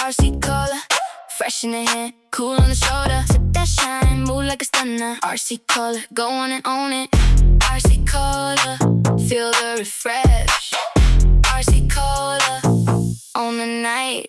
RC Cola, fresh in the hand, cool on the shoulder. Sip that shine, move like a stunner. RC Cola, go on and own it. RC Cola, feel the refresh. RC Cola, on the night.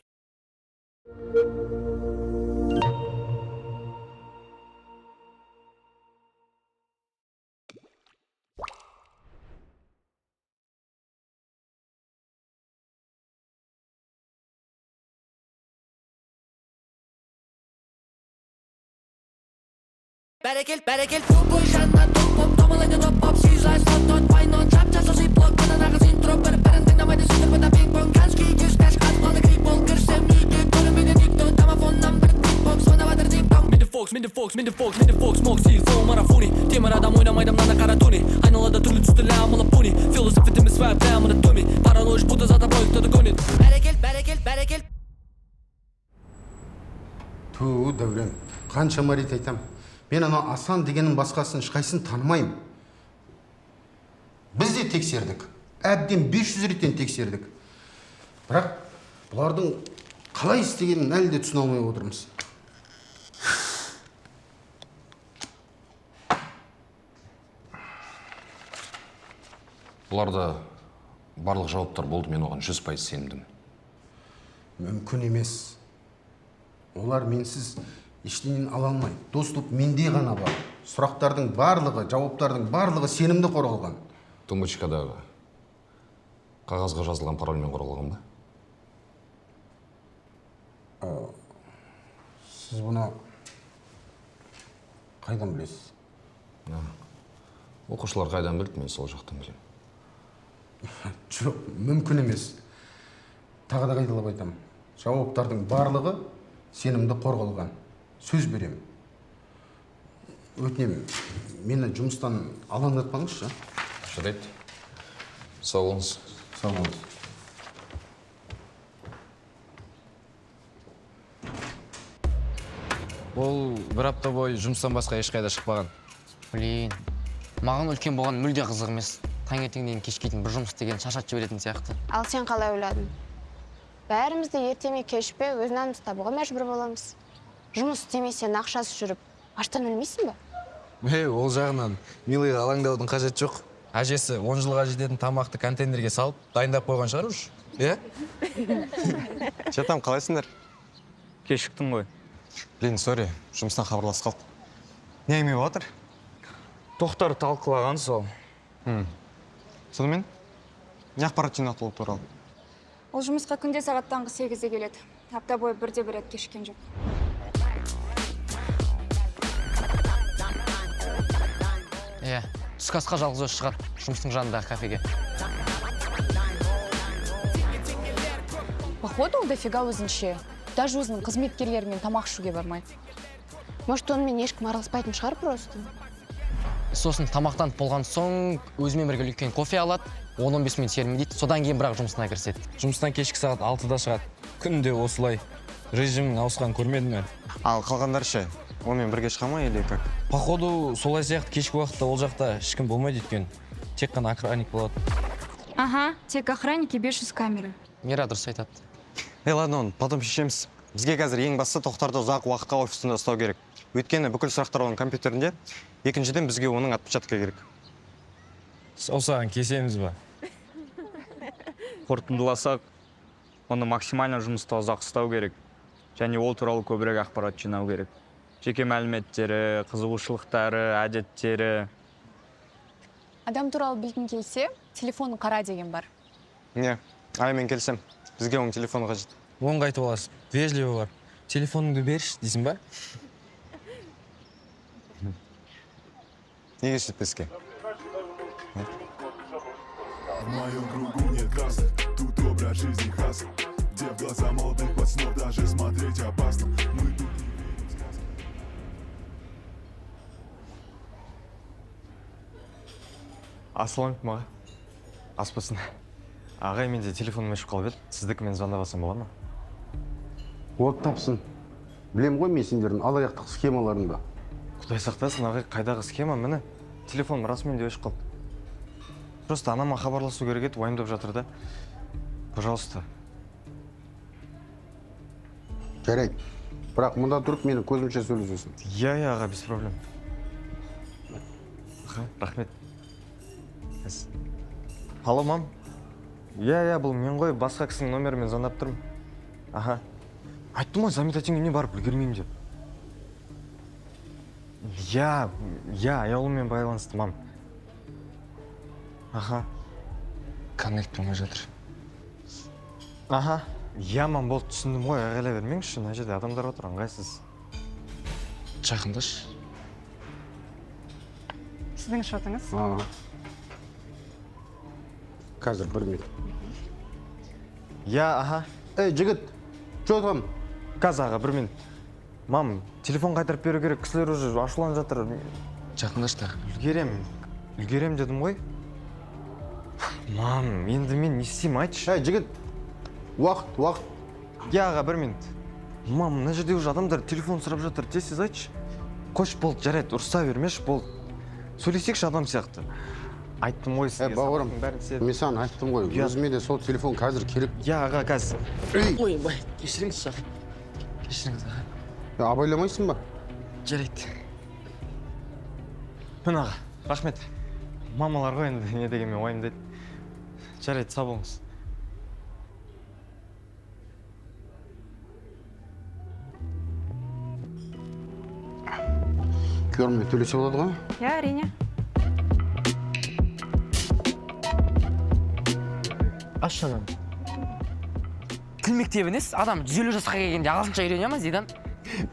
Бәрекел, бәрекел, тупой жанна топ боп, домалайды доп боп, сюзай сот тот вайнон, жап жасыл зиплок, мына нағыз интро, бір бірін тыңдамайды, сөздер бұнда пинг-понг, конский дискаш, қатып қалды грипп бол, кірсем үйге, көрінбейді никто, домофоннан бір битбокс, звондап жатыр динг-донг. Менде фокс, менде фокс, менде фокс, менде фокс, мокс, телефон марафони. Темір адам ойнамайды мынаны қара тони. Айналада түрлі түсті лямалы пони. Философ етеміз свай прямо на доме. Параноишь, будто за тобой кто-то гонит. Бәрекел, бәрекел, бәрекел. Ту, Дәурен, қаншама рет айтам. Мен анау Асан дегеннің басқасын ешқайсысын танымаймын. Біз де тексердік. Әбден 500 реттен тексердік. Бірақ бұлардың қалай істегенін әлі де түсіне алмай отырмыз. Бұларда барлық жауаптар болды, мен оған 100% сенімдімін. Мүмкін емес. Олар менсіз ештеңені ала алмайды. Доступ менде ғана бар. Сұрақтардың барлығы, жауаптардың барлығы сенімді қорғалған. Тумбочкадағы қағазға жазылған парольмен қорғалған ба? Сіз бұны қайдан білесіз? Оқушылар қайдан білді, мен сол жақтан білемін. Жоқ, мүмкін емес. Тағы да қайталап айтамын. Жауаптардың барлығы сенімді қорғалған. Сөз беремін. Өтінемін, мені жұмыстан алаңдатпаңызшы. Жарайды. Сау болыңыз. Сау болыңыз. Ол бір апта бойы жұмыстан басқа ешқайда шықпаған. Блин, маған үлкен болған мүлде қызық емес. Таңертеңнен кешке дейін бір жұмыс істеген шаршатып жіберетін сияқты. Ал сен қалай ойладың? Бәріміз де ерте ме кеш пе өз нанымызды табуға мәжбүр боламыз. Жұмыс істемесең ақшасыз жүріп, аштан өлмейсің ба? Ей, ол жағынан милыйға алаңдаудың қажеті жоқ. Әжесі 10 жылға жететін тамақты контейнерге салып, дайындап қойған шығар уж. Иә? Че там, қалайсыңдар? Кешіктің ғой. Блин, сори, жұмыстан хабарласып қалды. Не әңгіме болып жатыр? Тоқтар талқылаған сол. Сонымен, не ақпарат жинады ол туралы? Ол жұмысқа күнде сағат таңғы 8-де келеді. Апта бойы бірде бір рет кешіккен жоқ. Иә, түскі асқа жалғыз өзі шығады, жұмыстың жанындағы кафеге. Походу, ол дофига өзінше. Даже өзінің қызметкерлерімен тамақ ішуге бармайды. Может, онымен ешкім араласпайтын шығар просто? Сосын тамақтанып болған соң өзімен бірге үлкен кофе алады, 10-15 минут серуендейді, содан кейін бірақ жұмысына кіріседі. Жұмыстан кешкі сағат 6-да шығады. Күнде осылай. Режимнің ауысқанын көрмедім әлі. Ал қалғандар ше? Онымен бірге шыға ма или как? Походу, солай сияқты, кешкі уақытта ол жақта ешкім болмайды өйткені. Тек қана охранник болады. Аха, тек охранники, 500 камера. Мира дұрыс айтады. Ей, ладно, оны потом шешеміз. Бізге қазір ең бастысы Тоқтарды ұзақ уақытқа офисында ұстау керек. Өйткені бүкіл сұрақтар оның компьютерінде. Екіншіден, бізге оның отпечатка керек. Саусағын кесеміз ба? Қорытындыласақ, оны максимально жұмыста ұзақ ұстау керек. Және ол туралы көбірек ақпарат жинау керек. Жеке мәліметтері, қызығушылықтары, әдеттері. Адам туралы білгің келсе, телефонын қара деген бар. Не, ай, мен келісемін. Бізге оның телефоны қажет. Оны қайтып аласың. Вежливо бар. Телефоныңды берші дейсің ба? Неге сөйтпеске? В моем кругу нет красок, тут образ жизни хасл, где в глаза молодых пацанов даже смотреть опасно. Мы тут не верим в сказки. Ассалаумағалейкум, аға. Ас болсын. Ағай, менде телефоным өшіп қалып еді. Сіздікімен звондап бола ма? От тапсын. Білем ғой мен сендердің алаяқтық схемаларыңды. Құдай сақтасын, ағай, қайдағы схема, міне. Телефоным расымен де өшіп қалды. Просто анама хабарласу керек еді, уайымдап жатыр да. Пожалуйста. Жарайды, бірақ мұнда тұрып мені көзімше сөйлесесің. Иә, иә, аға, без проблем. Аха, рахмет. Алло, мам. Иә, иә, бұл мен ғой, басқа кісінің номерімен звондап тұрмын. Аха. Айттым ғой, Замит үйіне барып үлгермеймін деп. Иә, иә, Аяулыммен байланысты, мам. Аха. Коннект болмай жатыр. Аха. Иә, мам, болды, түсіндім ғой, айғайлай бермеңізші, мына жерде адамдар отыр, ыңғайсыз. Жақындашы. Сіздің шотыңыз. Қазір бір минут. Иә, аха. Ей, жігіт, че там? Қазір, аға, бір минут. Мам, телефон қайтарып беру керек, кісілер уже ашуланып жатыр. Жақындашы тағы. Үлгерем, үлгерем дедім ғой. Мам, енді мен не істеймін, айтшы. Ей, жігіт, уақыт, уақыт. Иә, аға, бір минут. Мам, мына жерде уже адамдар телефон сұрап жатыр, тез-тез айтшы. Қойшы, болды, жарайды, ұрыса бермеші, болды. Сөйлесейікші адам сияқты. Айттым ғой сізге. Бауырым, мен саған айттым ғой, өзіме де сол телефон қазір керек. Иә, аға, қазір. Ойбай, кешіріңізші, аға. Кешіріңіз, аға. Абайламайсың ба? Жарайды. Міне, аға, рахмет. Мамалар ғой енді не дегенмен уайымдайды. Жарайды, сау болыңыз. QR-мен төлесе болады ғой? Иә, әрине. Аш ананы. Тіл мектебі несі? Адам 150 жасқа келгенде ағылшынша үйрене ма, Зидан?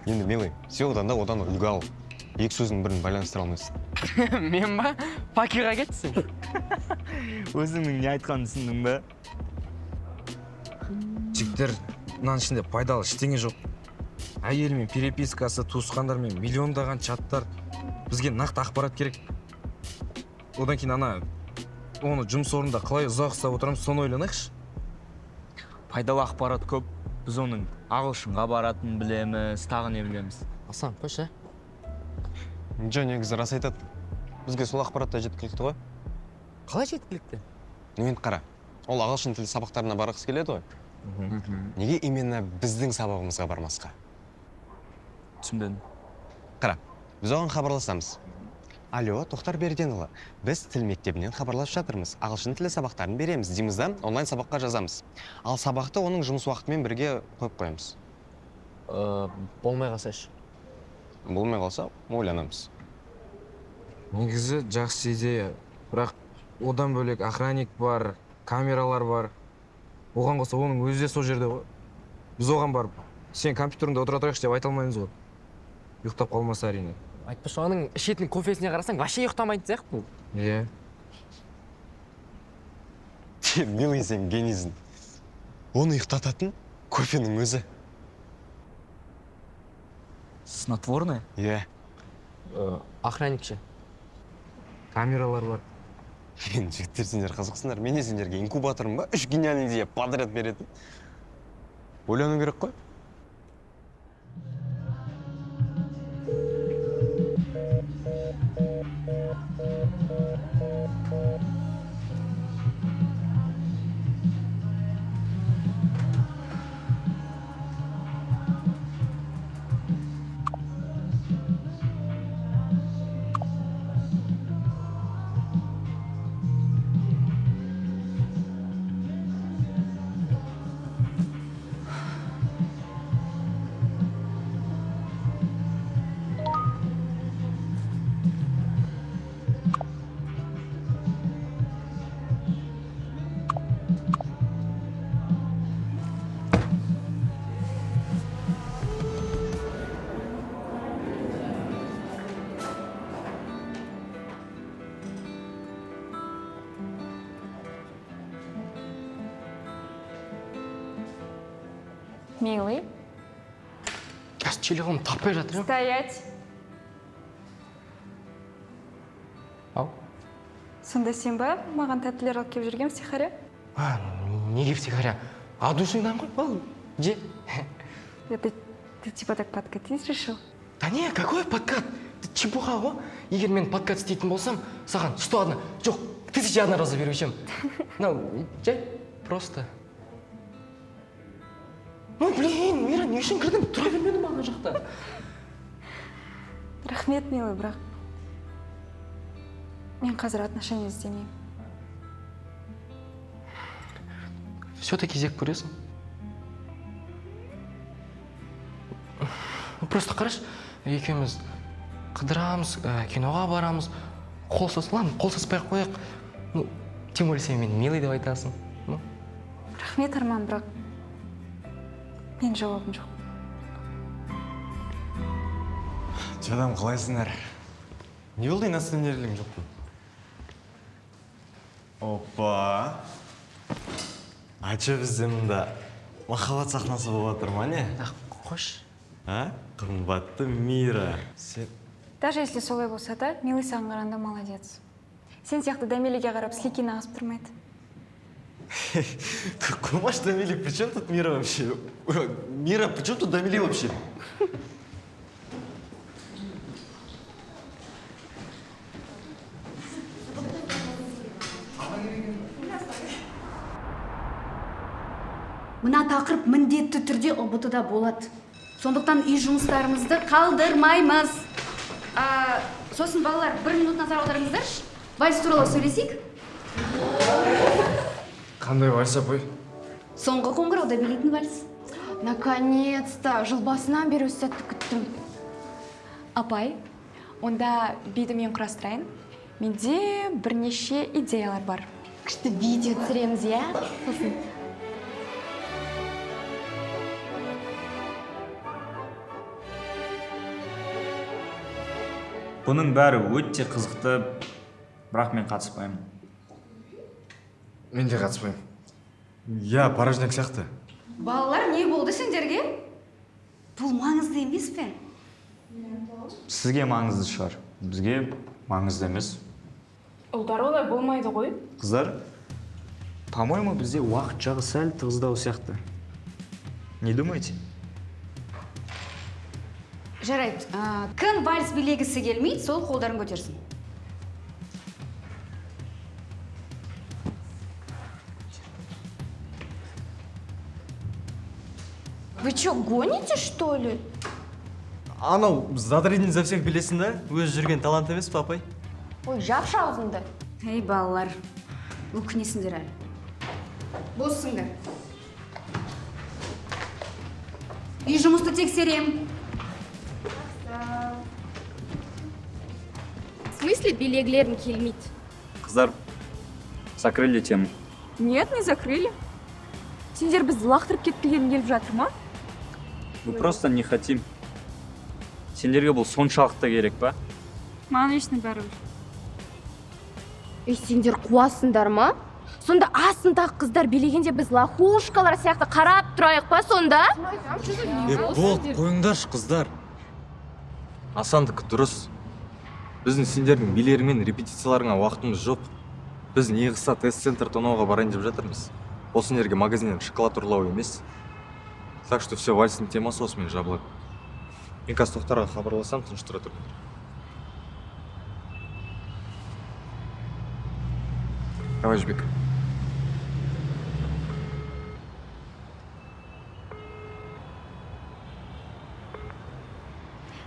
Енді, милый, сен одан да одан үлгі ал. Екі сөздің бірін байланыстыра алмайсың. Мен ба? Пакиға кетсің. Өзіңнің не айтқанын түсіндің бе? Жігіттер, мынаның ішінде пайдалы ештеңе жоқ. Әйелімен перепискасы, туысқандармен миллиондаған чаттар. Бізге нақты ақпарат керек. Одан кейін ана оны жұмыс орнында қалай ұзақ ұстап отырамыз, соны ойланайықшы. Пайдалы ақпарат көп. Біз оның ағылшынға баратынын білеміз, тағы не білеміз. Асан, қойшы. Жо, негізі рас айтады. Бізге сол ақпарат та жеткілікті ғой. Қалай жеткілікті? Ну енді қара, ол ағылшын тілі сабақтарына барғысы келеді ғой. Неге именно біздің сабағымызға бармасқа? Түсінбедім. Қара, біз оған хабарласамыз. Алло, Тоқтар Берденұлы, біз тіл мектебінен хабарласып жатырмыз. Ағылшын тілі сабақтарын береміз дейміз да, онлайн сабаққа жазамыз. Ал сабақты оның жұмыс уақытымен бірге қойып қоямыз. Болмай қалса ше? Болмай қалса, ойланамыз. Негізі жақсы идея, бірақ одан бөлек охранник бар, камералар бар. Оған қоса оның өзі де сол жерде ғой. Біз оған барып, сен компьютеріңде отыра тұрайықшы деп айта алмаймыз ғой. Ұйықтап қалмаса әрине. Айтпашы, оның ішетін кофесіне қарасаң, вообще ұйықтамайтын сияқты бұл. Иә. Милый, сен генийсің. Оны ұйықтататын кофенің өзі. Снотворное? Иә. Охранник ше? Камералар бар. Енді жігіттер, сендер қызықсыңдар. Мен не сендерге инкубаторым ба? 3 гениальный идея подряд беретін. Ойлану керек қой. Милый. Қазір телефон таппай жатыр. Стоять. Ау. Сонда сен ба маған тәттілер алып келіп жүрген втихаря? Неге втихаря? А душыңнан ғой, ал, же. Это ты типа так подкатить решил? Да не, какой подкат? Ты чепуха ғой. Егер мен подкат істейтін болсам, саған 101, жоқ, 1001 раза беруші едім. Мынау, жай, просто. Ну, блин, Мира, Не үшін кірдің? Тұра бермедің ана жақта. Рахмет, милый, бірақ мен қазір отношения іздемеймін. Все-таки жек көресің. Ну, просто қарашы, екеуміз қыдырамыз, киноға барамыз, қол ұстас, ладно, қол ұстаспай ақ қояйық. Ну, тем более сен мені милый деп айтасың. Ну, Рахмет, Арман, бірақ менің жауабым жоқ. Жадам, қалайсыңдар? Не болды, настроениелерің жоқ қой? Опа! А че, бізде мында махаббат сахнасы болып жатыр ма, не? Қош. А? Қымбатты Мира. Сен Даже если солай болса да, милый саған қарағанда молодец. Сен сияқты дәмеліге қарап, сілекейін ағызып тұрмайды. Какой маш Дамели? При чем тут Мира вообще? Ой, Мира, при чем тут Дамели вообще? Мына тақырып міндетті түрде ҰБТ да болады, сондықтан үй жұмыстарымызды қалдырмаймыз. Сосын, балалар, бір минут назар аударыңыздаршы, вальс туралы сөйлесейік. Қандай вальс, апай? Соңғы қоңырауда билейтін вальс. Наконец-то! Жыл басынан бері осы сәтті күттім. Апай, онда биді мен құрастырайын. Менде бірнеше идеялар бар. Күшті видео түсіреміз, иә? Сосын Бұның бәрі өте қызықты, бірақ мен қатыспаймын. Мен де қатыспаймын. Иә, порожняк сияқты. Балалар, не болды сендерге? Бұл маңызды емес пе? Сізге маңызды шығар, бізге маңызды емес. Ұлдар, олай болмайды ғой. Қыздар, по-моему, бізде уақыт жағы сәл тығыздау сияқты. Не думаете? Жарайды, кім вальс билегісі келмейді, сол қолдарын көтерсін. Вы что, гоните, что ли? Анау задридин за всех билесін да? Өзі жүрген талант емес пе, апай? Ой, жапшы аузыңды. Ей, балалар, өкінесіңдер әлі. Боссыңдар. Үй жұмысты тексерем. В смысле билегілерің келмейді? Қыздар, закрыли тему. Нет, не закрыли. Сендер бізді лақтырып кеткілерің келіп жатыр ма? Мы просто не хотим. Сендерге бұл соншалықты керек па? Маған лично бәрібір. Ей, сендер қуасыңдар ма? Сонда астындағы қыздар билегенде біз лохушкалар сияқты қарап тұрайық па сонда? Е, болды, қойыңдаршы, қыздар. Асандікі дұрыс. Біздің сендердің билеріңмен репетицияларыңа уақытымыз жоқ. Біз не қылса тест-центр тонауға барайын деп жатырмыз. Ол сендерге магазиннен шоколад ұрлау емес. Так что все, вальстің темасы осымен жабылады. Мен қазір Тоқтарға хабарласам, тыныш тұра тұрыңдар. Давай, Жібек.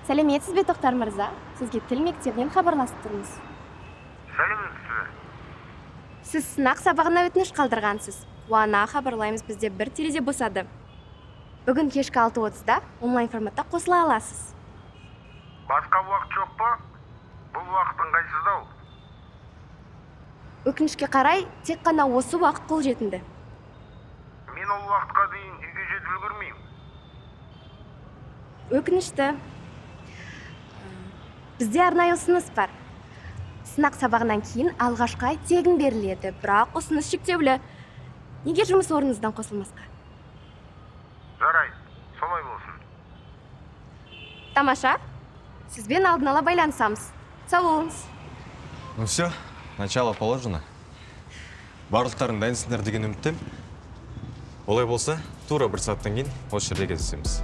Сәлеметсіз бе, Тоқтар мырза? Сізге тіл мектебінен хабарласып тұрмыз. Сәлеметсіз бе? Сіз сынақ сабағына өтініш қалдырғансыз. Қуана хабарлаймыз, бізде бір терезе босады. Бүгін кешкі 6:30-да онлайн форматта қосыла аласыз. Басқа уақыт жоқ па? Бұл уақыт ыңғайсыздау. Өкінішке қарай, тек қана осы уақыт қолжетімді. Мен ол уақытқа дейін үйге жетіп үлгермеймін. Өкінішті. Бізде арнайы ұсыныс бар. Сынақ сабағынан кейін алғашқы ай тегін беріледі, бірақ ұсыныс шектеулі. Неге жұмыс орныңыздан қосылмасқа? Жарайды, солай болсын. Тамаша. Сізбен алдын ала байланысамыз. Сау болыңыз. Ну все, начало положено. Барлықтарың дайынсыңдар деген үміттемін. Олай болса, тура бір сағаттан кейін осы жерде кездесеміз.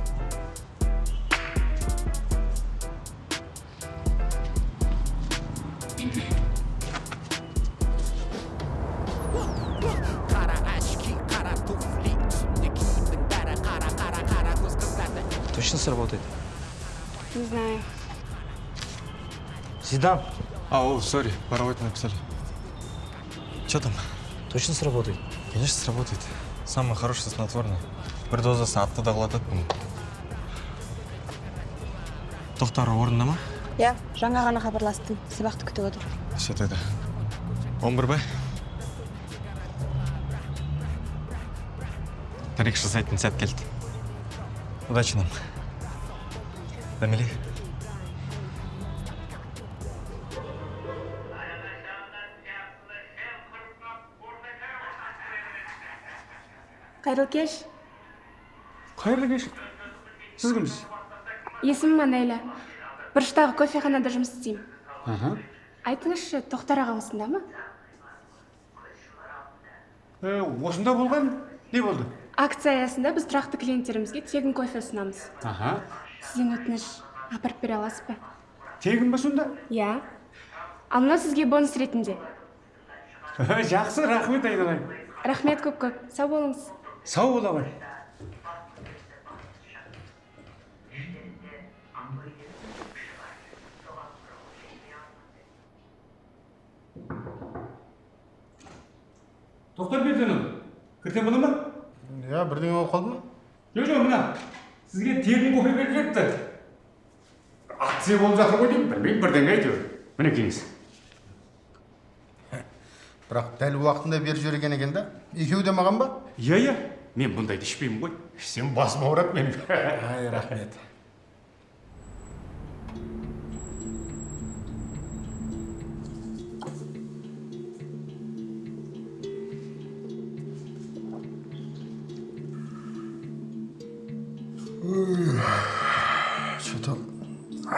Қара очки, қара туфли, үстінде киімнің бәрі қара, қара, қара көз қыздарды. Точно сработает? Не знаю. Зидан! А, о, сори, по работе написали. Че там? Точно сработает? Конечно, сработает. Самое хорошее снотворное. Бір дозасы атты да құлатады бұны. Тоқтар орнында ма? Иә, жаңа ғана хабарластым. Сабақты күтіп отыр. Все тогда. 11 ба? Тарих жасайтын сәт келді. Удачи нам. Дәмеле. Қайырлы кеш. Қайырлы кеш. Сіз кімсіз? Есімім Анеля. Бұрыштағы кофеханада жұмыс істеймін. Аха. Айтыңызшы, Тоқтар аға осында ма? Осында болған не болды? Акция аясында біз тұрақты клиенттерімізге тегін кофе ұсынамыз. Аха. Сізден өтініш, апарып бере аласыз ба? Тегін ба сонда? Иә. Ал мынау сізге бонус ретінде. Жақсы, рахмет айналайын. Рахмет көп-көп. Сау болыңыз. Сау бол, ағай. Тоқтар Берденұлы, кірсем бола ма? Иә, бірдеңе болып қалды ма? Жоқ, жоқ, мына сізге тегін кофе беріп жіберіпті. Акция болып жатыр ғой деймін, білмеймін, бірдеңе әйтеуір. Мінекейіңіз. Бірақ дәл уақытында беріп жіберген екен да. Екеуі де маған ба? Иә, иә. Мен бұндайды ішпеймін ғой. Ішсем басым ауырады менің. Ай, рахмет. Что-то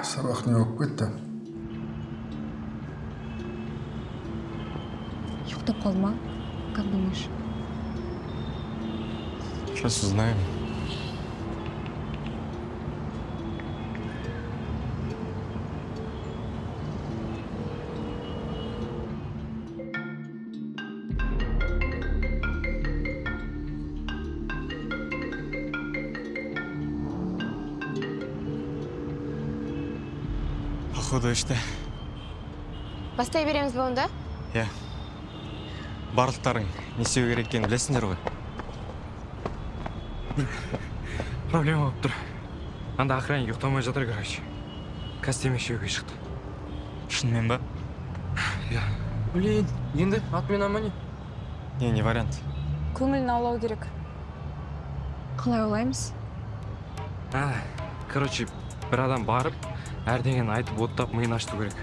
сабақ не болып кетті? Ұйықтап қалды ма? Как думаешь? Сейчас узнаем. Походу ішті. Бастай береміз бе онда? Иә. Барлықтарың не істеу керек екенін білесіңдер ғой. Проблема болып тұр. Анда охранник ұйықтамай жатыр, короче. Қазір темекі шегуге шықты. Шынымен ба? Иә. Блин, енді отмена ма не? Не, не вариант. Көңілін аулау керек. Қалай аулаймыз? А, короче, бір адам барып, әрдеңені айтып, оттап миын ашыту керек.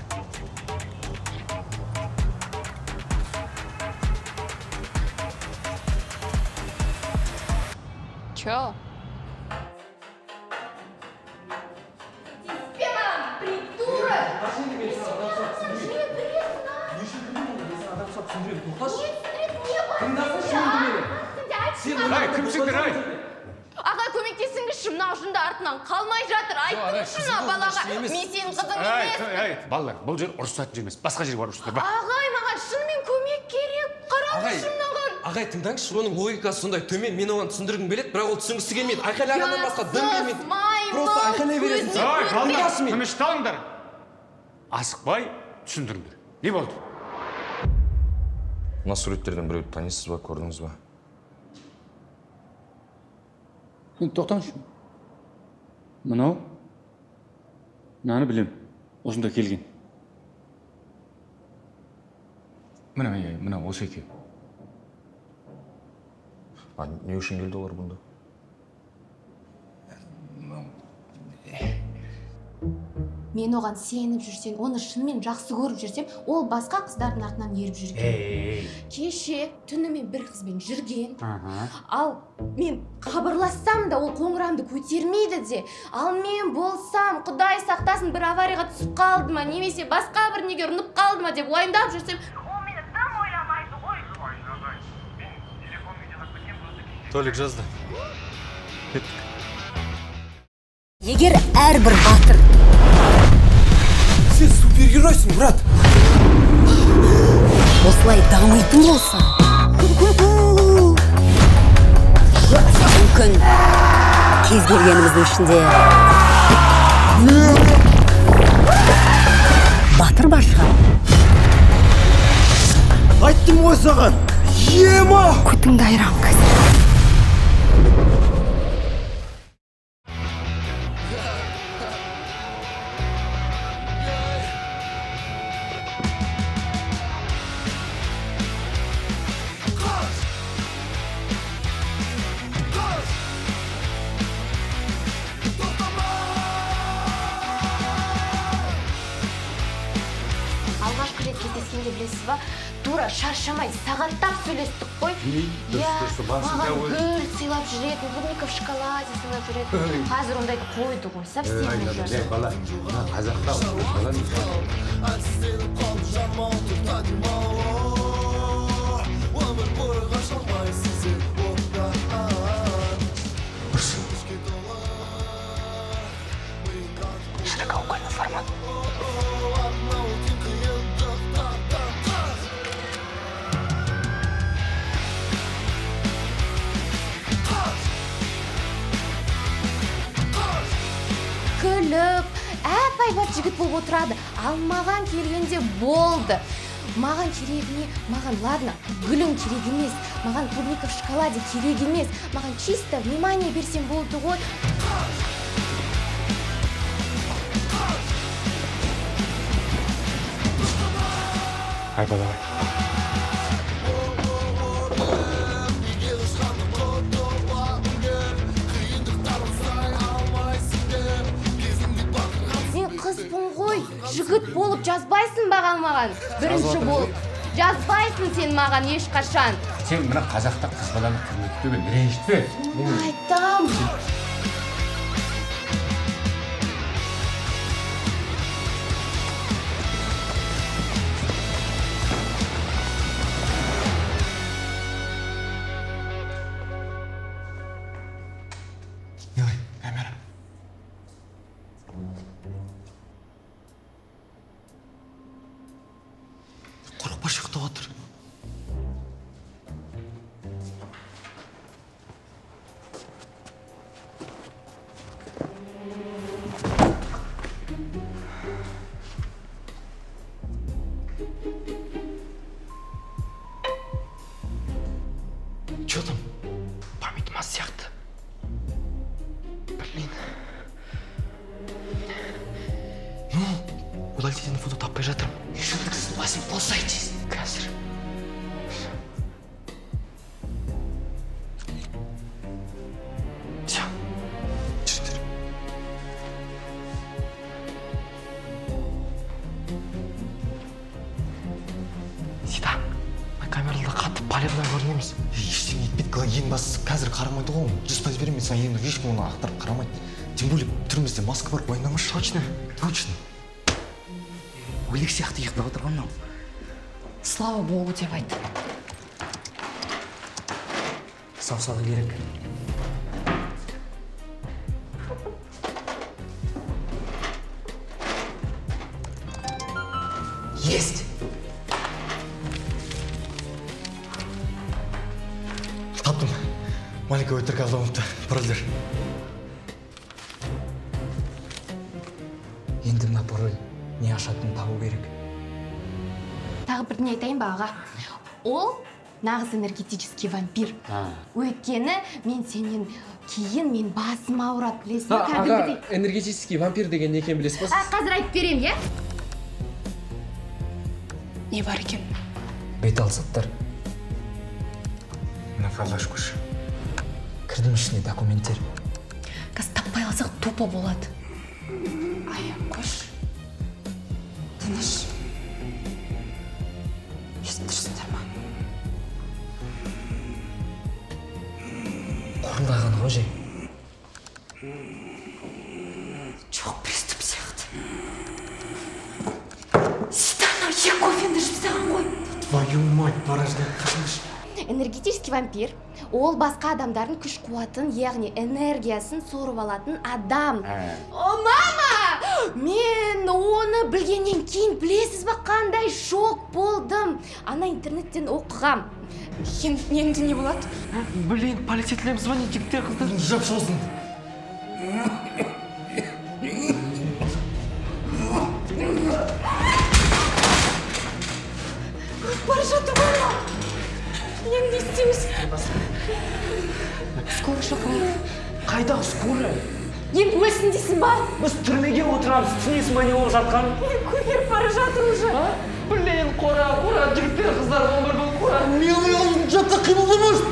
Че? Ай, кімсіңдер, ай? Аға, көмектесіңізші, мынау жынды артынан қалмай жатыр. Айтыңызшы мына балаға, мен сенің қызың емеспін. Ай, балалар, бұл жер ұрысатын жер емес. Басқа жерге барып ұрысыңдар, ба. Ағай, маған шынымен көмек керек. Қараңызшы мынаған. Ағай, тыңдаңызшы, оның логикасы сондай төмен. Мен оған түсіндіргім келеді, бірақ ол түсінгісі келмейді. Айқайлағаннан басқа дым келмейді. Просто айқайлай бересің. Ай, балалар, тынышталыңдар. Асықпай түсіндіріңдер. Не болды? Мына суреттерден біреуді танисыз ба, көрдіңіз ба? Енді тоқтаңызшы. Мынау, мынаны білем, осында келген. Мына, мына осы екеуі. А не үшін келді олар бұнда? Мен оған сеніп жүрсем, оны шынымен жақсы көріп жүрсем, ол басқа қыздардың артынан еріп жүрген. Кеше түнімен бір қызбен жүрген. Ал мен хабарлассам да ол қоңырауымды көтермейді де. Ал мен болсам, Құдай сақтасын, бір аварияға түсіп қалды ма, немесе басқа бір неге ұрынып қалды ма деп уайымдап жүрсем, ол мені дым ойламайды ғой. Толик жазды. Кеттік. Егер әрбір батыр. Сен супергеройсың, брат. Осылай дамитын болса, мүмкін Кез келгеніміздің ішінде батыр бар шығар. Айттым ғой саған, ема! Көтіңді айырам қазір. Алғашқы рет кездескенде, білесіз ба, тура шаршамай сағаттап сөйлестік қой. Иә, маған гүл сыйлап жүретін, клубника в шоколаде сыйлап жүретін. Қазір ондайды қойды ғой, совсем уже. Бала, мына қазақта бала. Әлсізденіп қалды жамау, тоқта демал. Өмір бойы қаша алмайсың сен оттан. Широкоугольный формат. Күліп, әп әйбат жігіт болып отырады, ал маған келгенде болды. Маған керек не? Маған, ладно, гүлің керек емес, маған клубника в шоколаде керек емес, маған чисто внимание берсең болды ғой. Айпа, давай. Неге ұшқанды құтыламын кеп, қиындықтар ұстай алмайсың деп кезіңде батырған. Мен қызбын ғой, жігіт болып жазбайсың маған бірінші болып жазбайсың сен маған ешқашан. Сен мына қазақта қыз баланы құрметтеген, ренжітпе. Айтам. Милый, камера. Қорықпашы, ұйықтап отыр. Че там? Память мас сияқты. Блин. Ну, удалить ететін фото таппай жатырмын. Шындықсыз басын қосайтыз. Қазір. Все. Жүріңдер. Сида, мына камералда қатты палевно көрінеміз. Ештеңе етпейді, ең бастысы қазір қарамайды ғой оны. 100% беремін мен саған, енді ешкім оны ақтарып қарамайды. Тем более түрімізде маска бар, уайымдамашы. Точно? Точно. Өлік сияқты ұйықтап отыр ғой мынау. Слава богу деп айт. Саусағы керек. Есть! Таптым. Малика өтірік алдамапты. Парольдер. Енді мына пароль не ашатынын табу керек. Тағы бірдеңе айтайын ба, аға? Ол нағыз энергетический вампир. Өйткені мен сенен кейін мен басым ауырады, білесің бе, Аға, кәдімгідей. энергетический вампир деген не екенін білесіз ба А, сіз? қазір айтып беремін, иә? Не бар екен? Бет ал заттар. Мына флешка ше. Кірдім ішіне, документтер. Қазір таппай қалсақ, тупо болады. Ая, қойшы. Тыныш. Естіп тұрсыңдар ма? Қорылдаған ғой жай. Жоқ, приступ сияқты. Сида, анау екі кофені ішіп тастаған ғой. Твою мать, порожняк, қашыңызшы. Энергетический вампир ол басқа адамдардың күш қуатын, яғни энергиясын сорып алатын адам. О, мама! Мен оны білгеннен кейін, білесіз ба, қандай шок болдым. Ана интернеттен оқығам. Енді не болады? Блин, полицейлерге звонить, жігіттер, қыздар. Жап сосын. Енді өлсін дейсің ба? Біз түрмеге отырамыз, түсінесің ба не болып жатқанын? Мен көгеріп бара жатыр уже. Блин, қора, қора, жігіттер, қыздар, 11 бұл қора. Милый, ол жатса қимылдамашы.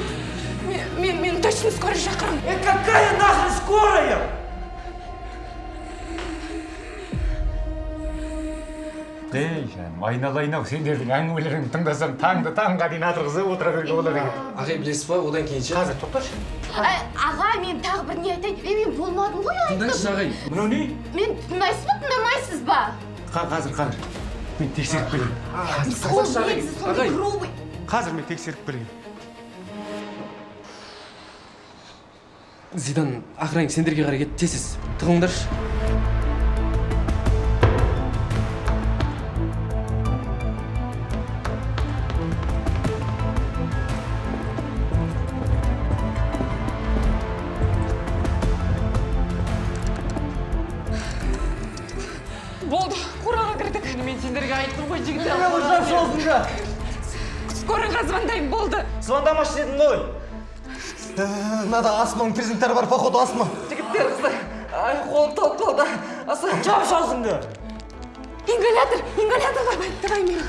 Мен точно скорый шақырамын. Э, какая нахрен скорая? Ей, жаным, айналайын ау, сендердің әңгімелеріңді тыңдасам, таңды таңға дейін атырғызып отыра беруге болады екен. Ағай, білесіз ба, одан кейін ше? Қазір тоқташы. Аға, мен тағы бір не айтайын. Мен болмадым ғой айттым. Тыңдаңызшы, ағай. Мынау не? Мен тыңдайсыз ба, тыңдамайсыз ба? Қазір, қазір. Мен тексеріп келейін. Сол негізі сондай грубый. Қазір мен тексеріп келейін. Зидан, охранник сендерге қарай кетті, тез-тез тығылыңдаршы. Болды, қораға кірдік. Мен сендерге айттым ғой, жігіттер. Жап аузыңды. Скорыйға звондаймын, болды. Звондамашы дедім ғой. Мынада астманың признактары бар, походу астма. Жігіттер, қыздар, ай, қолым талып қалды. Аса, Жап аузыңды. Ингалятор, ингалятор давай, давай мен.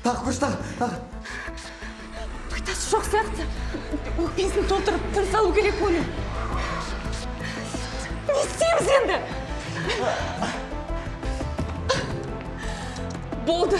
Тағы көрші, тағы, тағы. Пайдасы жоқ сияқты. Өкпесін толтырып, тыныс алу керек оның. Не істейміз енді? Болды.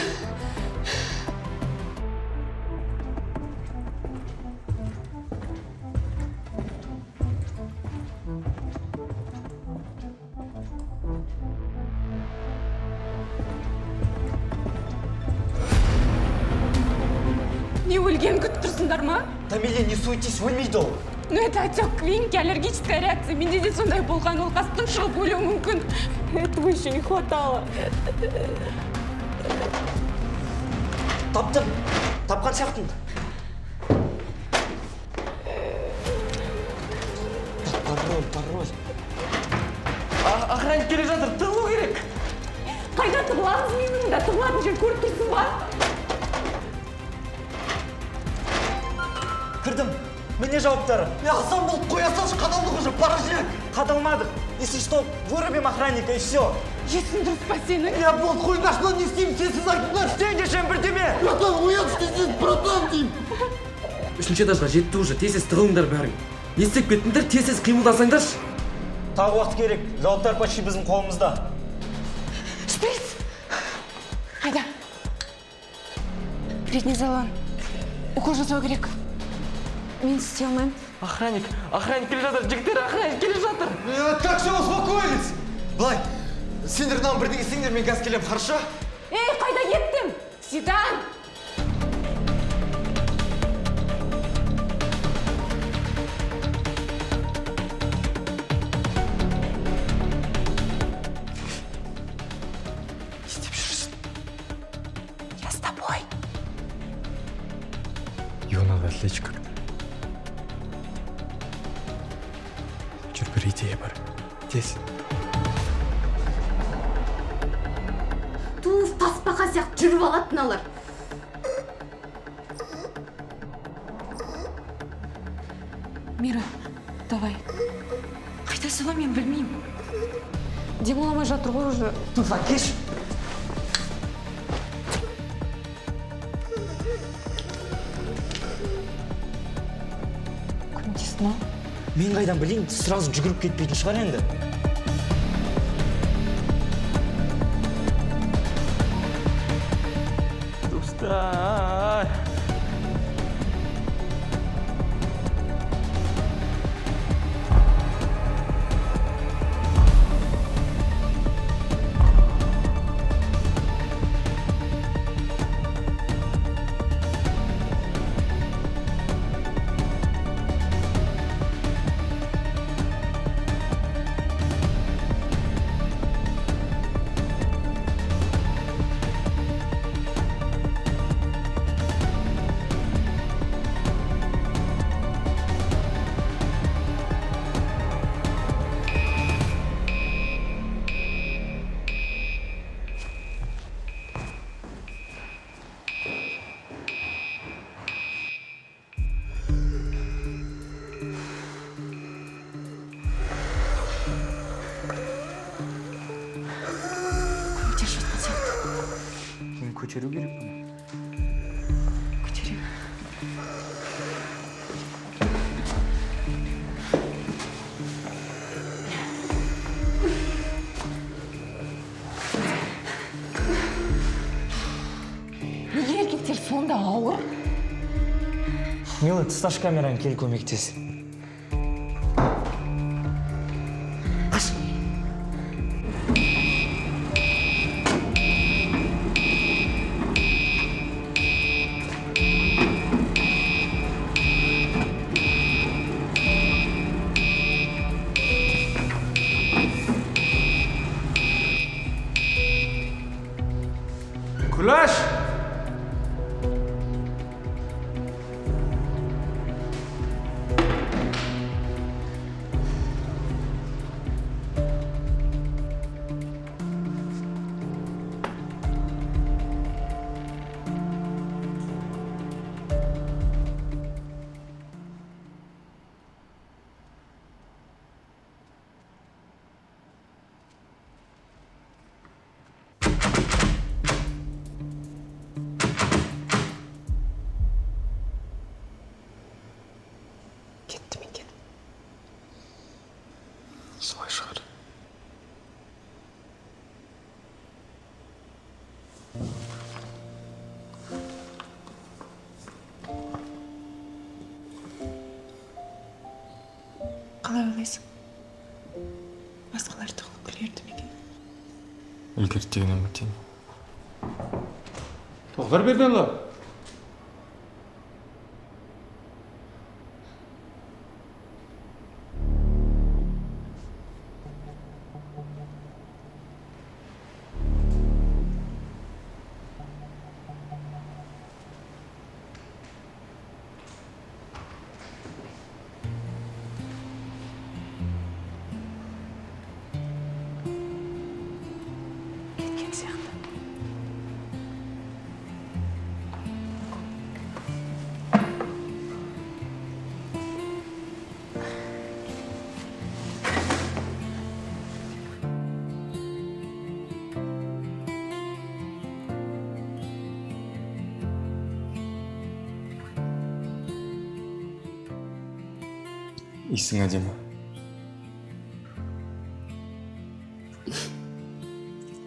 Не өлген күтіп тұрсыңдар ма? Дамелия, не суетись, өлмейді ол. Ну это отек Квинке, аллергическая реакция. Менде де сондай болған, ол қастың шығып өлуі мүмкін. Этого еще не хватало. Таптым, тапқан сияқтымын. Пароль, пароль. Охранник келе жатыр, тығылу керек. Қайда тығыламыз мен мұнда? Тығылатын жер көріп тұрсың ба? Кірдім. Міне жауаптары. Асан болып қоя салшы, қадалдық уже, порожняк. Қадалмадық. Если что, вырубим охранника и все. Есің дұрыс па сенің? Я болды, қойыңдаршы, мынаны не істеймін, сенсіз айтыңдаршы. Істеңдерші сен бірдеме. Братан, ояншы десең, братан деймін. Үшінші этажға жетті уже, тез-тез тығылыңдар бәрің. Не істеп кеттіңдер, тез-тез қимылдасаңдаршы. Тағы уақыт керек. Жауаптар почти біздің қолымызда. Шприц! Қайда? Преднизолон. Укол жасау керек. Мен істей алмаймын. Охранник, охранник келе жатыр, жігіттер, охранник келе жатыр. Так, все, успокоились. Былай, сендер мынаны бірдеңе істеңдер, мен қазір келемін, хорошо? Ей, қайда кеттің? Зидан! Не істеп жүрсің? Я с тобой. Его надо отвлечь как-то. Жүр, бір идея бар. Тез. Туф, тасбақа сияқты жүріп алады мыналар. Мира, давай. Қайда салам мен білмеймін. Демала алмай жатыр ғой уже. Туф, әкеш. Көмектесті ма? Мен қайдан білейін, сразу жүгіріп кетпейтін шығар енді. Достар. Көтеру керек бұны. Көтеремін. Неге еркектер сонда ауыр? Мила, тасташы камераны, кел көмектес. Қаш. Күләш! Кетті ме екен? Солай шығар. Қалай ойлайсың, басқалар тығылып үлгерді ме екен? Үлгерді деген үміттемін. Тоқтар Берденұлы! Кеткен сияқты. Иісің әдемі.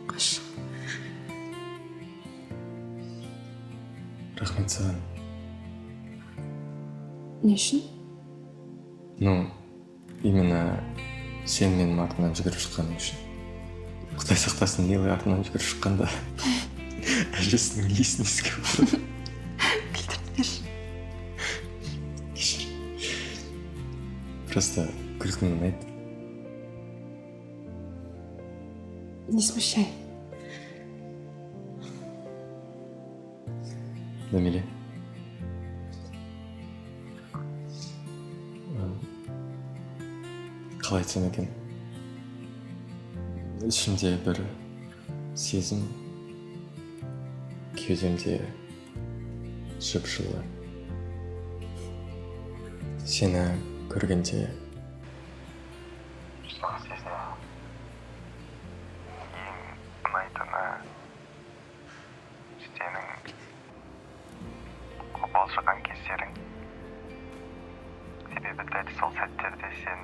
Қош. Рахмет саған. Не үшін? Ну, именно сен менің артымнан жүгіріп шыққаның үшін. Құдай сақтасын, Милый артымнан жүгіріп шыққанда әжесінің иісін иіскеп отырды. Күлдіртпеші. Кешір. Просто күлкің ұнайды. Не смущай. Дамиле. Қалай айтсам екен, ішімде бір сезім, кеудемде жып жылы. Сені көргенде Сол сезім ең ұнайтыны сенің қобалжыған кездерің. Себебі дәл сол сәттерде сен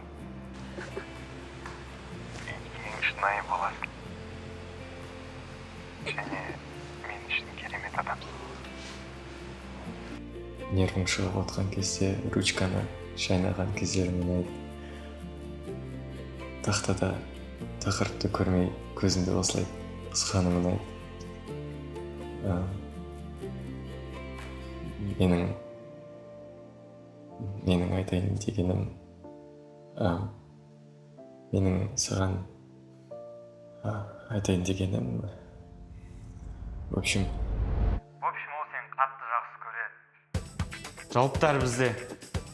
ең шынайы боласың. Және мен үшін керемет адамсың. Нервің шығып отқан кезде ручканы шайнаған кездерің ұнайды. Тақтада тақырыпты көрмей көзіңді осылай қысқаның ұнайды. Менің айтайын дегенім, менің саған айтайын дегенім, в общем, В общем, ол сені қатты жақсы көреді. Жауаптар бізде.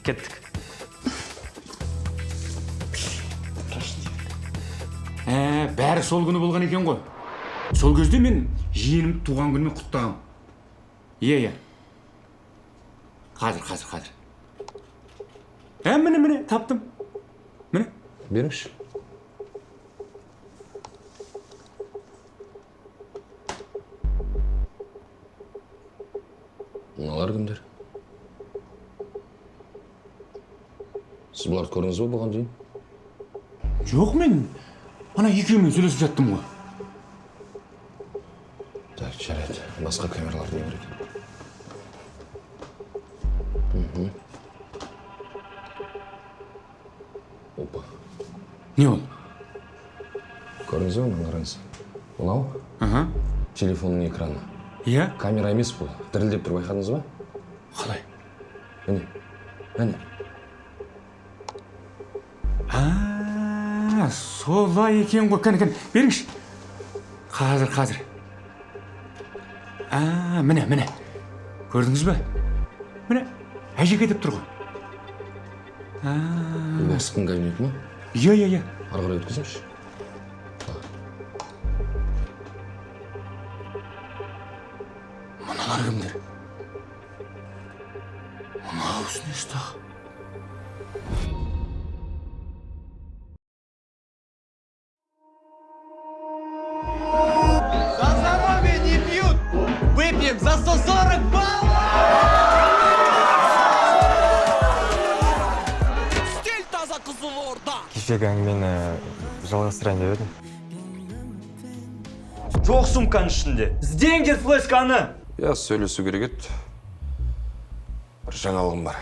Кеттік. Бәрі сол күні болған екен ғой. Сол кезде мен жиенімді туған күнімен құттықтағам. Иә, иә. Қазір, қазір, қазір. Міне, міне, таптым. Міне. Беріңізші. Бұлар кімдер? Сіз бұларды көрдіңіз бе бұған дейін? Жоқ, мен ана екеуімен сөйлесіп жаттым ғой. Так, жарайды. Басқа камералар не керек? Опа. Не ол? Көрдіңіз бе, мынаны қараңыз. Мынау? Телефонның экраны. Иә? Камера емес бұл. Дірілдеп тұр, байқадыңыз ба? Қалай? Міне. Міне. А, солай екен ғой. Кәне, кәне, беріңізші. Қазір, қазір. А, міне, міне. Көрдіңіз бе? Міне, әжеке деп тұр ғой. А. Бұл бастықтың кабинеті ма? Иә, иә, иә. Ары қарай өткізіңізші. Мыналар кімдер? Мынау несі тағы? За здоровье не пьют! Выпьем за 140 баллов! Стиль таза Қызылорда. Кешегі әңгімені жалғастырайын деп едім. Жоқ сумканың ішінде. Іздеңдер флешканы! Иә, сөйлесу керек еді. Бір жаңалығым бар.